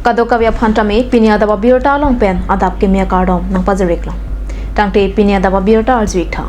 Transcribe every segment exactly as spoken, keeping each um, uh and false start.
Kadokave aphan tame pini adap abirta along pen adap keme akardom nangpajir-iklang. Tangte pini adap abirta arju-ik tha.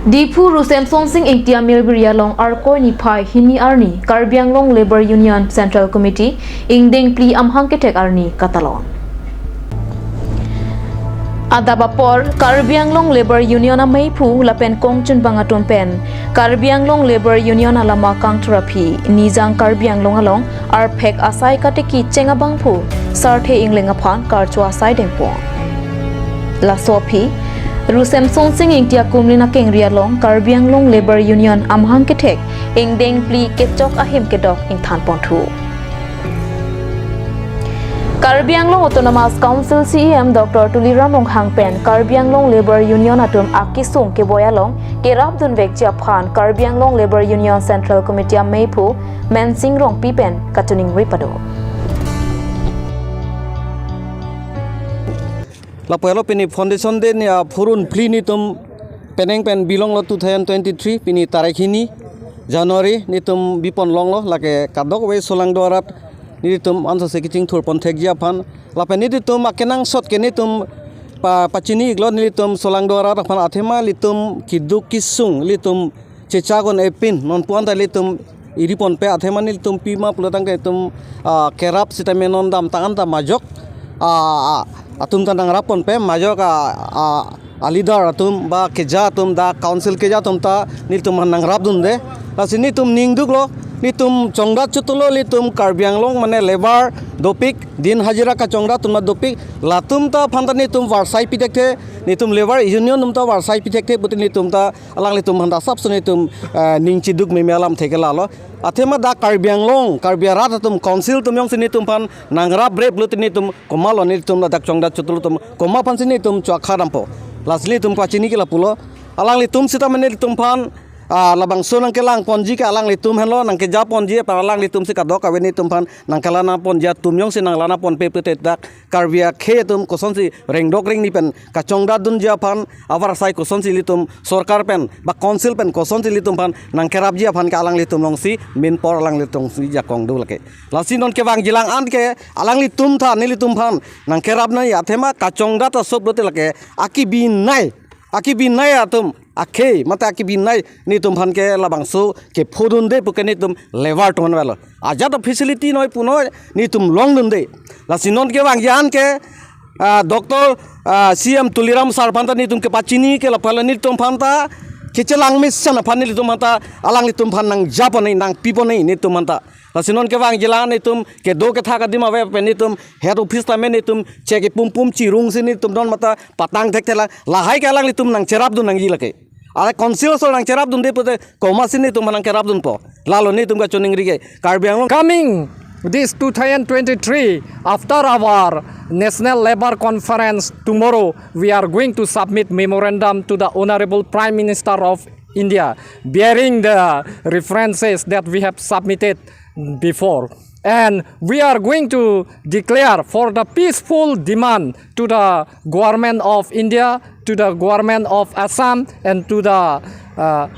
Diphu Ru Semsonsing Ingti Amirpuri along Arkoi niphai hini arni Karbi Anglong Labour Union Central Committee ingdeng phli amahang kethek arni katalon. Adap apor Karbi Anglong Labour Union ameiphu lapen kongchunbang atum pen Karbi Anglong Labour Union alama kangthur aphi Nijang Karbi Anglong along arphek asai katiki cheng abangphu Sarthe Ingleng aphan karcho asai dengpon. Laso aphi Ru Semsonsing Ingti akumlin akengri along Karbi Anglong Labour Union amahang kethek ingdeng phli kechok ahem kedok ingthanponthu. Karbi Anglong Autonomous Council C E M Doctor Tuliram Ronghang pen Karbi Anglong Labour Union atum akisung keboi along kerapdunvekji aphan Karbi Anglong Labour Union Central Committee ameiphu Mensing Rongpi pen kachiningri pado. Lapu helo pini Foundation Day ni aphurun phli netum penang pen bilonglo two thousand twenty-three, pini tarik hini January netum bipon longlo, lake kadokave solangdo arat netum ansose kachingthurpon thekji aphan. Lapen netum akenangsot ke netum pa, pachini-iklo netum solangdo arat aphan, athema netum keduk kesung netum chechak un-epin nonpu anta netum iriponpe, athema netum pima pulo tangte netum, ah, kerap sitame non damtang anta majok, ah, ah, atum ta nangrapponpe, majok, ah, ah, a leader atum ba keja atum, dak council keja atum ta netum nangrapdunde. Lasi netum ningduklo, netum chongdat chotolo, netum Karbi Anglong mane labour dopik, din hajira kachongdat atum dopik, latum ta aphan ta netum varsai pithekthe, netum labour union atum ta varsai pithekthe pute netum ta alanglitum aphan ta asapso netum, eh, ning chiduk meme alam theke lalo. Athema dak Karbi Anglong, Karbi arat atum council atum jongsi netum aphan nangrapre pulote netum komatlo, netum ladak chongdat chotolo atum komat aphansi netum cho-akha dampo. Lasi netum pachini ke lapulo. Alanglitum sitame netum aphan, ah, labangso nangkelangponji ke alanglitum henlo, nangkejaponji, pa alanglitumsi kadokave netum aphan nangkelanaponji atum jongsi nanglanaponpe pute dak Karbi akhei atum kosonsi rengdok rengni pen kachongdatdunji aphan, avarsai kosonsi netum sorkar pen ba council pen kosonsi netum aphan nangkerapji aphan ke alanglitum alongsi main por alanglitum si jakong do lake. Lasi non kevangjilang an ke alanglitum ta netum aphan nangkerap nangji, athema kachongdat asop lote lake akebinai, akebinai atum akhei mate akebinai netum aphan ke labangso kephodunde puke netum labour atum aphan avelo. Ajat facility noi punoi netum longdunde. Lasi non kevangji an ke, ah, Doctor, ah, C M Tuliram sir aphan ta netum kepachini ke lapu helo netum aphan ta kechelang mesen aphan netum aphan ta alanglitum aphan nangjaponji, nangpiponji netum aphan ta. Lasi non kevangjilang netum kedo kethak adim ave pen netum head office tame netum chek ipum pum chirungsi netum non mata patang thekthelang, lahai ke alanglitum nangcherapdun nangji lake. Are council asor nangcherapdunde pute komatsi netum aphan nangkerapdunpo. Lalo netum kachiningri ke Karbi Anglong. Coming this two thousand twenty-three, after our National Labour Conference tomorrow, we are going to submit memorandum to the Honorable Prime Minister of India, bearing the references that we have submitted before. And we are going to declare for the peaceful demand to the Government of India, to the Government of Assam, and to the, uh,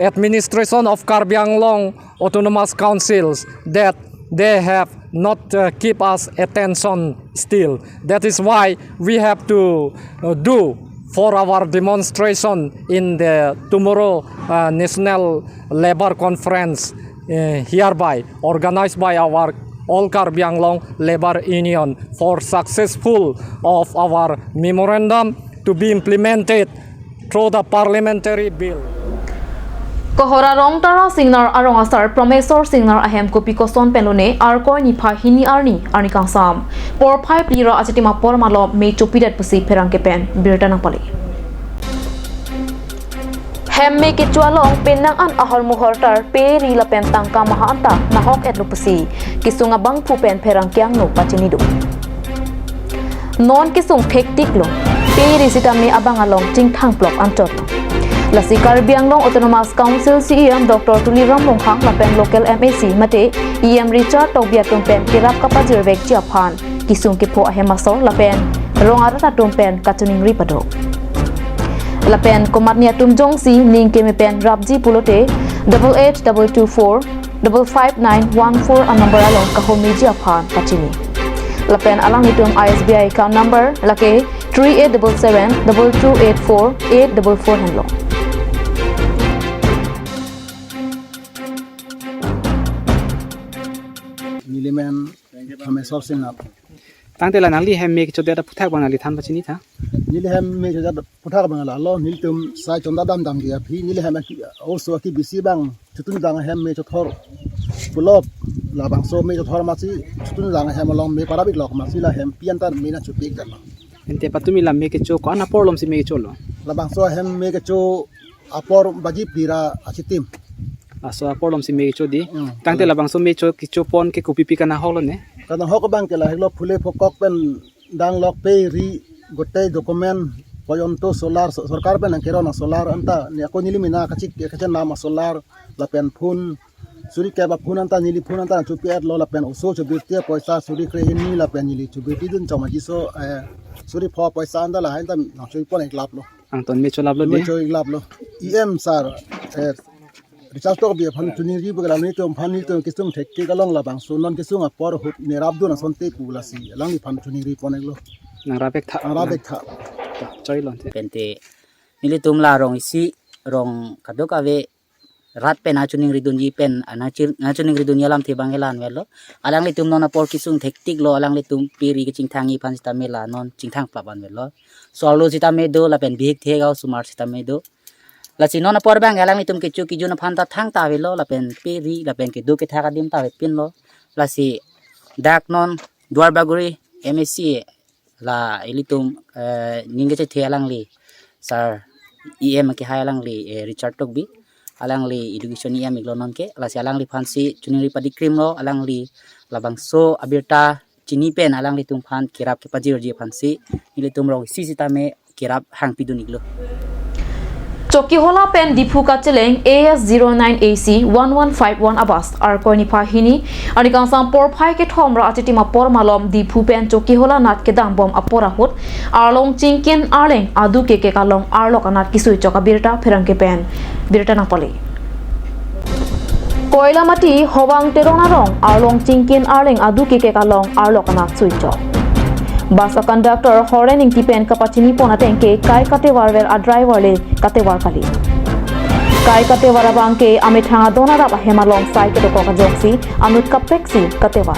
administration of Karbi Anglong Autonomous Councils that they have not, uh, keep us attention still. That is why we have to, uh, do for our demonstration in the tomorrow, uh, National Labour Conference, uh, hereby organized by our All Karbi Anglong Labour Union for successful of our memorandum to be implemented through the parliamentary bill. Kohora Rongtara Singnar arong asar Promesor Singnar ahem kopi koson pen lone Arkoi niphai hini arni, arni kangsam porphai phli ra achitim apor malom me chopidet pusi pherangke pen birta nangpale. Hem me kecho along penang an ahormu hortar pe ri lapen tangka maha anta nahok-etlo pusi kesung abangphu pen pherangke angno pachini do. Non kesung thektiklo, pe ri sitame abang along chingthang plok anchotlo. Lasi Karbi Anglong Autonomous Council C E M Doctor Tuliram Ronghang lapen local M A C mate E M Richard Tokbi atum pen kerap kapajirvekji aphan kesung kepho ahem asor lapen rong arat atum pen kachiningri pado. Lapen komatne atum jongsi ning keme pen rapji pulote double eight double two four double five nine one four a number along kahomiji aphan pachini. Lapen alanglitum I S B I account number lake three eight double seven double two eight four eight double four henlo. Nelimen Prameswar Singh nap. Tangte la nangli hem me kechodet aphuthak abang nangli than pachini tha. Neli hem me kechodet aphuthak abang lalo, nelitum sai chonda damdam ke aphi, neli hem aki, oso aki bisi abang chotun jang hem me chothor. Pulo labangso me chothor amatsi chotun jang hem along me parap-ik lok amatsi la hempi anta me nangchopik damlo. Ante patumi la me kecho ko-an apor alomsi me kecholo? Labangso hem me kecho apor baji phli ra achitim. Laso apor alomsi me kecho dei. Hmm. Tangte labangso me cho kechopon ke kopipi kanahoklo ne? Kanahok abang ke lahelo, phule phokok pen danglok pe ri, gotei document poyonto solar, so-, sorkar pen nangkeron asolar anta, ne ako neli mena kachik kachenam asolar lapen phone, suri kep aphone anta, neli phone anta nangchopi-etlo lapen oso chobirti apoisa suri krehini lapen neli chobirti dun chom ajiso, eh, suri pho apoisa anta lahai anta nangchopon-iklaplo. Angton me cholaplo dei? Me cho-iklaplo. E M sir, eh, Richard Tokbi aphan choningri pu ke la nelitum aphan nelitum kesung thektik along labangso non kesung apor ahut nerapdun asonte pu lasi alangliphan choningri pon-iklo. Nangrap-ik tha. Nangrap-ik tha. Ta, choi lo ante. Pente nelitum la rong isi, rong kadokave rat pen nangchoningridunji pen, ah, nangchir-, nangchoningridunji alamthe abang ke la-an avelo. Alanglitum non apor kesung thektiklo, alanglitum pe ri kechingthangji aphan sitame la non chingthang plap an avelo. Solo sitame do lapen bihek thek aosomar sitame do. Lasi non apor abang alanglitum kecho kejun aphan ta thangta avelo lapen pe ri lapen kedo kethak adim ta avepinlo. Lasi dak non Duarbagori M A C la ilitum, eh, ning kachethe alangli, sir, E M kehai alangli, eh, Richard Tokbi, alangli education E M iklo nonke, lasi alangliphansi choningri padikrimlo, alangli labangso abirta chini pen alanglitum aphan kerap kepajirji aphansi nelitum rong isi sitame kerap hangpidun-iklo. Chokihola pen Diphu kacheleng A S zero nine A C one one five one a bus Arkoi niphai hini arni kangsam porphai kethom ra achitim apor malom Diphu pen Chokihola nat kedangbom apor ahut arlong chingkin arleng adu kekek along arlok anat kesuichok abirta pherangke pen birta nangpale. Koilamati Howang Teron arong arlong chingkin arleng adu kekek along arlok anat suichok. Bus a conductor Horen Ingti pen kapachinipon ateng ke kai katevar ver a driver le katevar kali. Kai katevar abang ke amethang adon arap ahem along sai kedokok ajoksi anut kaprek si katevar.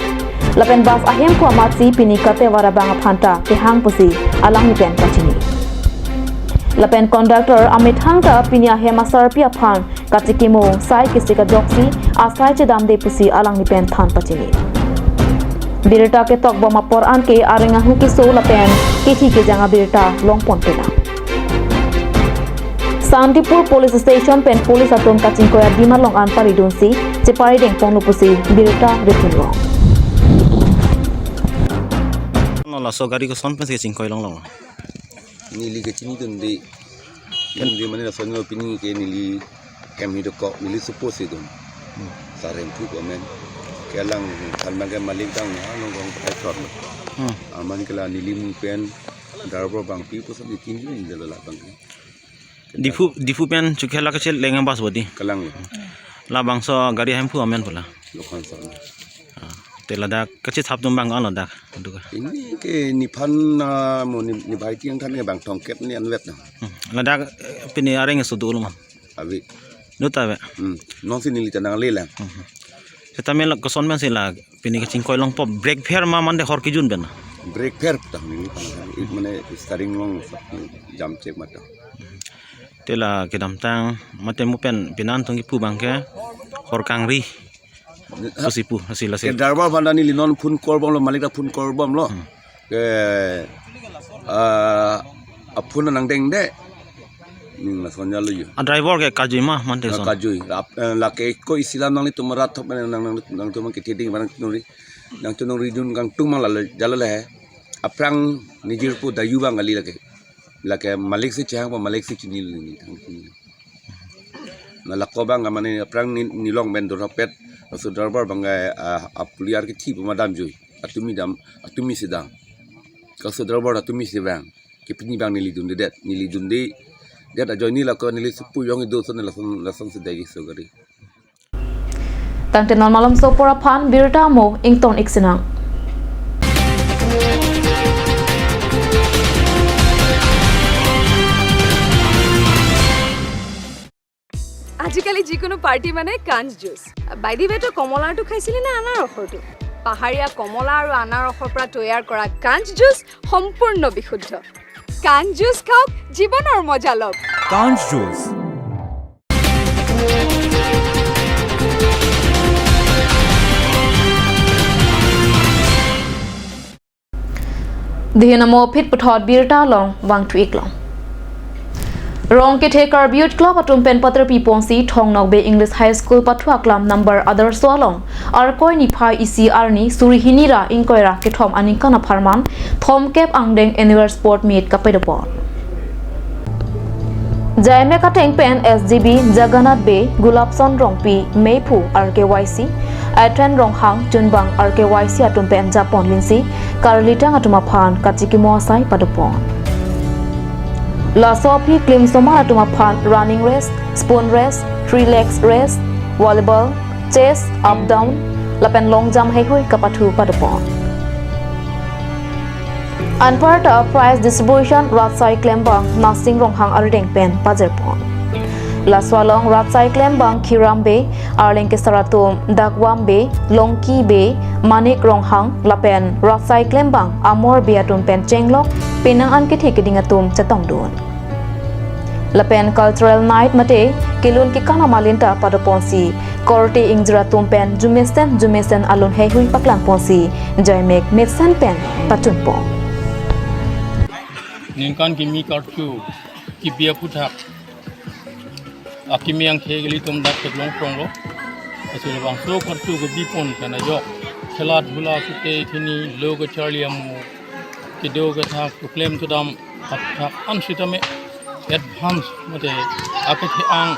Lapen bus ahemphu amatsi pini katevar abang aphanta kehang pusi alangli pen pachini. Lapen conductor amethang ta pini ahem asarpi aphan kachikimo sai kesik ajoksi asai chedamde pusi alangli pen than pachini. Birta ketokbom apor anke areng ahu keso lapen kethi kejang abirta longpon pela. Santipur Police Station pen police atum kachingkoi adim along an paridunsi chepari dengponlo pusi birta repinlo. Non laso gari koson pensi kachingkoi longlong? Neli kachinidunde. Dunde mane lason lo pini ke neli hem hi dokok, neli suppose si dun. Hmm. Sir hemphu komen. Ke alangphan abang ke malik dang, along kong pakai trot. Hmm. Aman ke la neli mu pen driver abang pi puson ni tinggi ni jala labang ke. Diphu, Diphu pen Chokihola kacheleng bus bo dei? Kalang lo. Labangso gari hemphu amen pu la? Lokhan Sarma. Ah, te ladak kachethap atum abang ko-an lo dak? Aduka. Pini ke nephan, ah, mo ne, ne bhai tiang than ke bang thomkep ni anvet na. Hmm. Ladak, eh, pini areng sudu ulum. Ave. Do ta ave. Hmm. Nonsi neli ta nangle lang. Hmm. Setame la koson pensi la pini kachingkoi longpo, break pher ma mande hor kejun pen? Break pher ta neli ta mane steering along jam chek mata. Te la kedamtang mate mo pen pini an tung kipu abang ke hor kangri. Pusi pu, lasi, lasi. Ke driver aphan ta neli non phone call bomlo, malik ta phone call bomlo. Hmm. Ke, ah, aphone nangdengde. Ning lason jalo yo. A driver ke kajui ma mante? Ah, son kajui. Ap-, eh, lake ko isi alam nanglitum rat thop nang, nang, nangtum ketheding barang nuri. Nangtum nangridun kangtung mang lalo jalo le. Aphrang nejirpo dayu abang kali lake. Lake malik si chehangpo, malik si chinilo neli. Na lako abang mane aphrang ne, nelong pen dorhapet, laso driver abang ke, ah, apuliar kethi pemadam jui. Atumi dam, atumi si dam. Laso driver atumi si vang. Ke pini abang neli dundedet, neli dundedet ajoine lako neli supu yong ido son lason, lason si dagi so gari. Tangte non malomso apor aphan birta mo ington-ik sinang. আজিকালি যিকোনো পাৰ্টি মানে কাঞ্চ juice. By the ৱে, তই কমলাৰটো খাইছিলি নে আনাৰসৰটো? পাহাৰীয়া কমলা আৰু আনাৰসৰ পৰা তৈয়াৰ কৰা কাঞ্চ জুচ সম্পূৰ্ণ বিশুদ্ধ। কাঞ্চ জুচ খাওক, জীৱনৰ মজা লওক। কাঞ্চ juice. Dihin amo phit puthot birta along vangthu-ik long. Rong kethe Karbi Youth Club atum pen paterpi ponsi Thong Nokbe English High School pathu aklam number Adarsho along Arkoi niphai isi arni suri hini ra ingkoi ra kethom aningkan apharman thomkep angdeng annual sport meet kapadopon. J I M A kateng pen S G B Jagannath Bey, Gulabson Rongpi, Meiphu R K Y C, Ethan Ronghang, Chunbang R K Y C atum pen japon linsi, karlitang atum aphan kachikimo asai padopon. Laso aphi klimsomar atum aphan running race, spoon race, three legs race, volleyball, chess, up down, lapen long jump heihui kapathu padopon. Anparta prize distribution ratsai klembang Nasing Ronghang arideng pen pajirpon. Laso along ratsai klembang Khiram Bey, arleng kesar atum Dagwam Bey, Longki Bey, Manik Ronghang, lapen ratsai klembang Amor Bey atum pen chenglok penang an kethe keding atum chetongdun. Lapen cultural night mate kelun kekan amalinta padoponsi korte ingjir atum pen jumesen jumesen alun heihui paklangponsi joimek mesen pen pachunpon. Ningkan kimi karchu kibi aphuthak akimi angthek ilitum dak theklong pronglo. Lasi labangso karchu kebipon pen ajok khela dhula sute khini lo kacharli amo kedo kethak keklem kedam aphuthak an sitame advance mate akethe-ang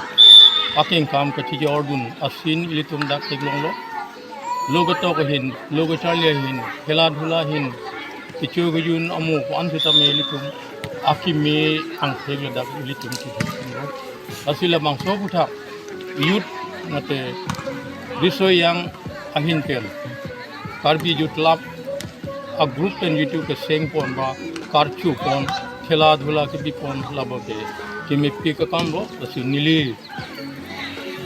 akengkam kachijordun asin ilitum dak theklonglo. Lo ketok ahin, lo kacharli ahin, khela dhula ahin, kecho kejun amo ko an sitame ilitum akimi angthek ladak ilitum chithek. Lasi labangso aphuthak youth mate riso ejang ahin pen Karbi Youth Club a group pen jitu kesengpon ba karchupon khela dhula kebipon labo ke kemepik akamlo. Lasi neli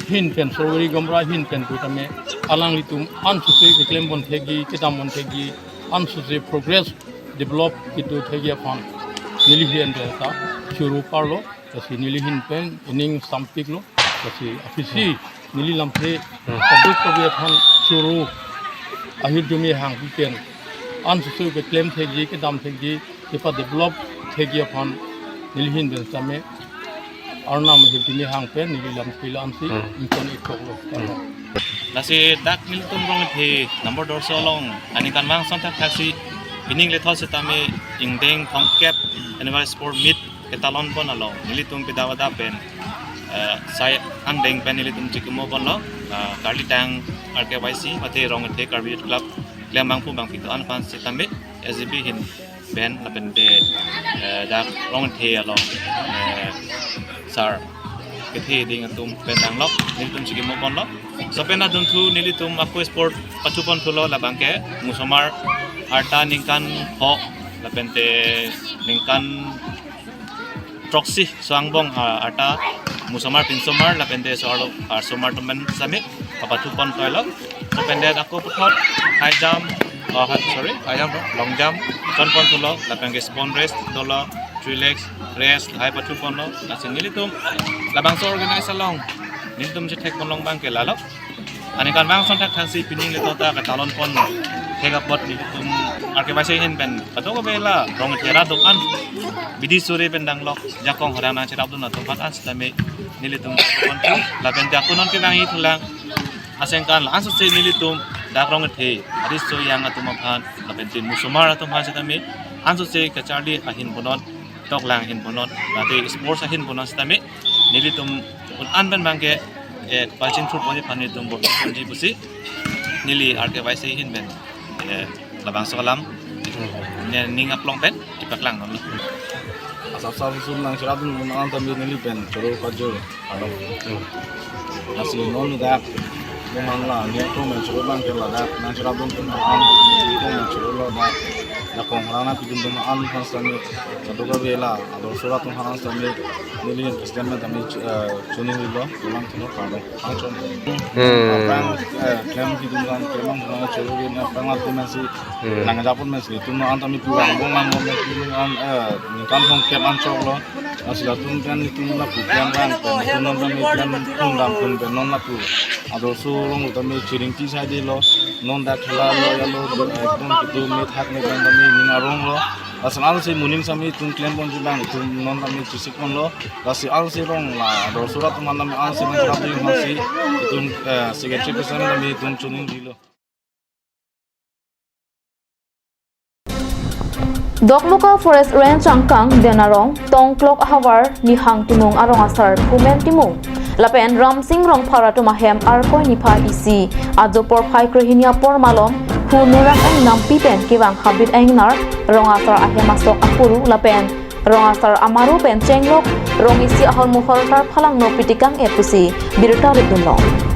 hin pen Strawberry Gamra hin pen pu tame alanglitum ansose keklempon thekji, kedambon thekji, ansose progress develop kedo thekji aphan neli hin pen ta choro parlo. Lasi neli hin pen ining sampiklo. Lasi aphisi neli lamthe kaduk kabi aphan choro ahirjume hangpi pen ansose keklem thekji, kedam thekji, kepa develop thekji aphan neli hin pen tame Arnam ahirjume hang pen neli lamthe la-ansi Hmm. ingkon-ik koklo. Hmm. Lasi dak nelitum Rong Kethe number Adarsho along aningkan vang son thakthaksi pining lethot sitame ingdeng thomkep annual sport meet ketalonpon along nelitum pida vada pen, eh, sai angdeng pen nelitum chikimo ponlo, eh, karlitang R K Y C mate Rong Kethe Karbi Youth Club klembang pu bangpi do-an aphan sitame S G B hin pen lapen te, eh, dak Rong Kethe along, eh, sar kethe ding atum pen danglok nelitum chikimo ponlo. Laso pen adunthu nelitum ako sport pachuponthulo, labang ke musomar arta ningkan pho lapen te ningkan throksi so angbong, ah, arta musomar pinsomar lapen te so arlo, ah, somar atum pen sitame kapathupontoilo. Lapen te ako puthot high jump, ah, ha-, sorry, high jump, long jump chonponthulo, lapen ke spoon race dolo, three legs race lahai pathuponlo. Lasi nelitum labangso organize along nelitum chethekpon long abang ke lalo. Aningkan vang son thakthaksi pining lethot ta ketalonpon thek apot nelitum R K Y C hin pen kadokave la Rong Kethe ra do-an bidi sore pen danglok jakong harang nangcherapdun atum aphan an sitame nelitum pon lapen te ako non kevang-ikthulang asengkan la ansose nelitum dak Rong Kethe ariso ejang atum aphan lapen te musomar atum aphan sitame ansose kacharli ahin punon, toklang ahin punon, mate sports ahin punon sitame nelitum un an pen abang ke, eh, pachingthurponji aphan nelitum bor-iponji pusi neli R K Y C hin pen, eh, labangso alam, Hmm. ne ning aklong pen chepaklang nonlo. Asap sap sum nangcherapdun un an tame neli pen choro kajor alo. Hmm. Lasi non dak, non la, ne to men choro abang ke ladak nangcherapdun un an, to men choro lo dak. Dakong harana pidun dun an aphan sitame, kadokave la ador sura atum aphan sitame, neli president pen tame, eh, chuning rilo, dolang thulo, kardom. Pangchom. Hmm. Aphrang, eh, klem pidun dun, klem pidun dun, choro rin, aphrang atum si, Hmm. nang japon si, itum an tame pu angbong lang, eh, ningkan thomkep an choklo. Lasi latum pen itum lapu pen rang pen, itum non tame pen phung dam phung pen non lapu. Ador sura along tame chiring ti sai dilo, non dak khela lo ya lo, ekdom itum methak methak tame ning arong lo. Lasi ansi moning sitame itum klem ponji abang, itum non tame chisik ponlo. Lasi ansi rong la ador sura atum aphan tame ansi rong tame hasi itum, eh, secretary president tame itum chuning rilo. Dokmoka Forest Range angkang Denarong, Tongklok ahavar Nihang Timung arong asar Phumen Timung lapen Ramsing Rongphar atum ahem Arkoi niphai isi ajo porphai krehini apor malom, hu norak engnampi pen kevang habit engnar, rong asar ahem asok apuru lapen rong asar amaru pen chenglok, rong isi ahormu hortar phalangno pitikang-et pusi birta ritdunlong.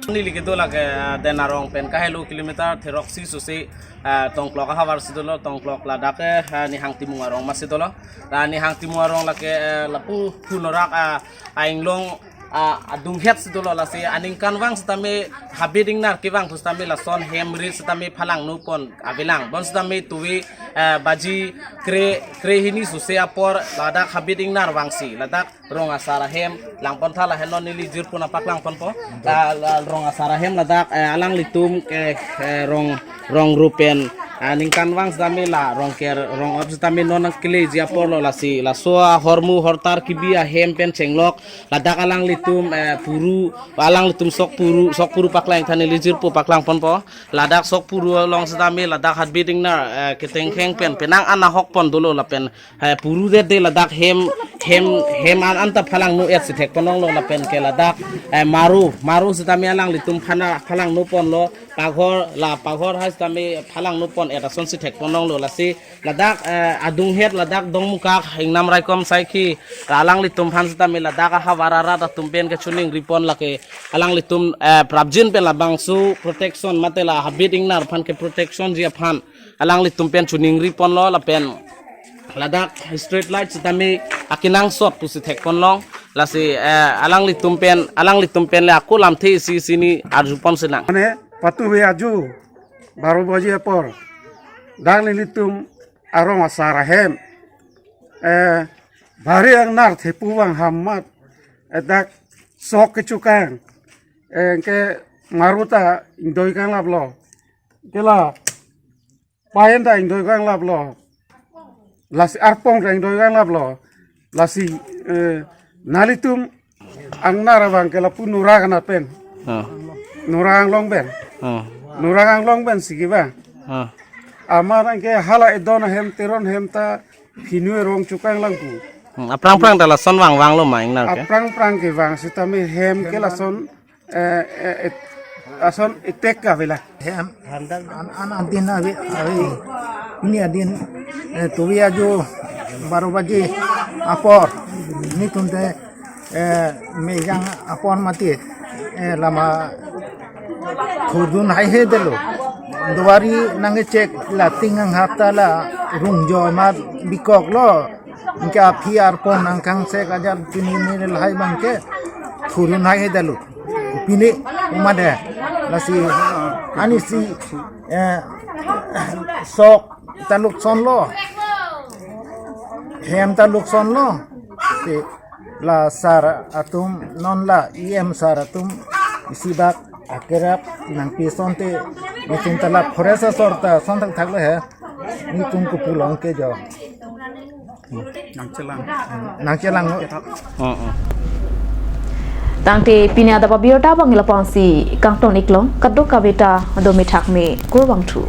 Neli kedo lake, ah, Denarong pen kahelo kilometer throksi susi, ah, Tongklok ahavar si dolo, Tongklok ladak, eh, ah, Nihang Timung arong masi dolo. La Nihang Timung arong lake, eh, lapu hu norak, ah, ainglong, ah, adunghet si dolo, lasi aningkanvang sitame habit ingnar kevang pu sitame lason hem rit sitame phalangno pon avelang. Bonsitame tuve, eh, baji kre, krehini susi apor ladak habit ingnar vangsi ladak rong asar ahem langpon tha, lahenlo neli jirpo nangpaklang ponpo. La, la rong asar ahem ladak, eh, alanglitum ke, eh, rong, rong rupen, eh, ningkanvang sitame la rongker rong-op sitame non nangkeleji aporlo, lasi laso ahormu hortar kebi ahem pen chenglok ladak alanglitum, eh, puru, alanglitum sok puru, sok puru paklang tha, neli jirpo paklang ponpo. Ladak sok puru along sitame ladak habit ingnar, eh, ketengkheng pen penang an ahok pon dolo lapen, eh, puru det de ladak hem, hem, hem an anta phalangno-et si thek ponlonglo lapen ke ladak, eh, maru, maru sitame alanglitum phana phalangno ponlo, paghor, la paghor hai sitame phalangno pon-et asonsi thek ponlonglo, lasi ladak, eh, adunghet ladak Dokmoka ingnam raikom saikhi, la alanglitum aphan sitame ladak ahavar arat atum pen kechiningri pon lake alanglitum, eh, prapjin pen labangso protection mate la habit ingnar aphan ke protection ji aphan alanglitum pen chiningri ponlo lapen ladak street light sitame akenangsot pusi thek ponlong, lasi, eh, alanglitum pen, alanglitum pen le ako lamthe isi isi neli arju pon sinang. Mane patuve ajo baro baji apor dak nelitum arong asar ahem, eh, bari engnar thepu vang hamat, eh, dak sok kechukang, eh, ke maru ta ingdoi kanglaplo. Ke la payen ta ingdoi kanglaplo. Lasi arpong ta ingdoi kanglaplo. Lasi, eh, nelitum angnar abang ke lapu norak anat pen. Ah. Norak anglong pen. Ah. Norak anglong pensi kevang. Ah. Amat abang ke hala edon ahem Teron ahem ta phinu erong chukang lang pu. Hmm, aphrang phrang ta lason vang vanglo ma ingnar ke? Aphrang phrang kevang sitame hem ke lason, eh, eh, et-, ason etek kave la. Hem, an, an adin ave, ave. Pini adin, eh, tuve ajo baro baji apor. Nelitum te, eh, mejang apor mati, eh, lama thurdun haihedetlo. Duari nangkechek la ting anghap ta la rungjo ma bikoklo. Anke aphi arpong nangkangsek ajat pini neli lahai abang ke thurdun haihedetlo. Pini umade lasi anisi, eh, sok ta luksonlo. Hem ta luksonlo. Si la sar atum non la E M sar atum isi bak akerap nangpi asonte nelitum ta la forest asor ta ason thakthak le he. Nelitum kopulong ke jo. Nangchelang. Nangchelang. Oh, oh. Tangte pini adap abirta abang lapu-an si kangton iklong, kadokave ta do mithak me, kurvangthu.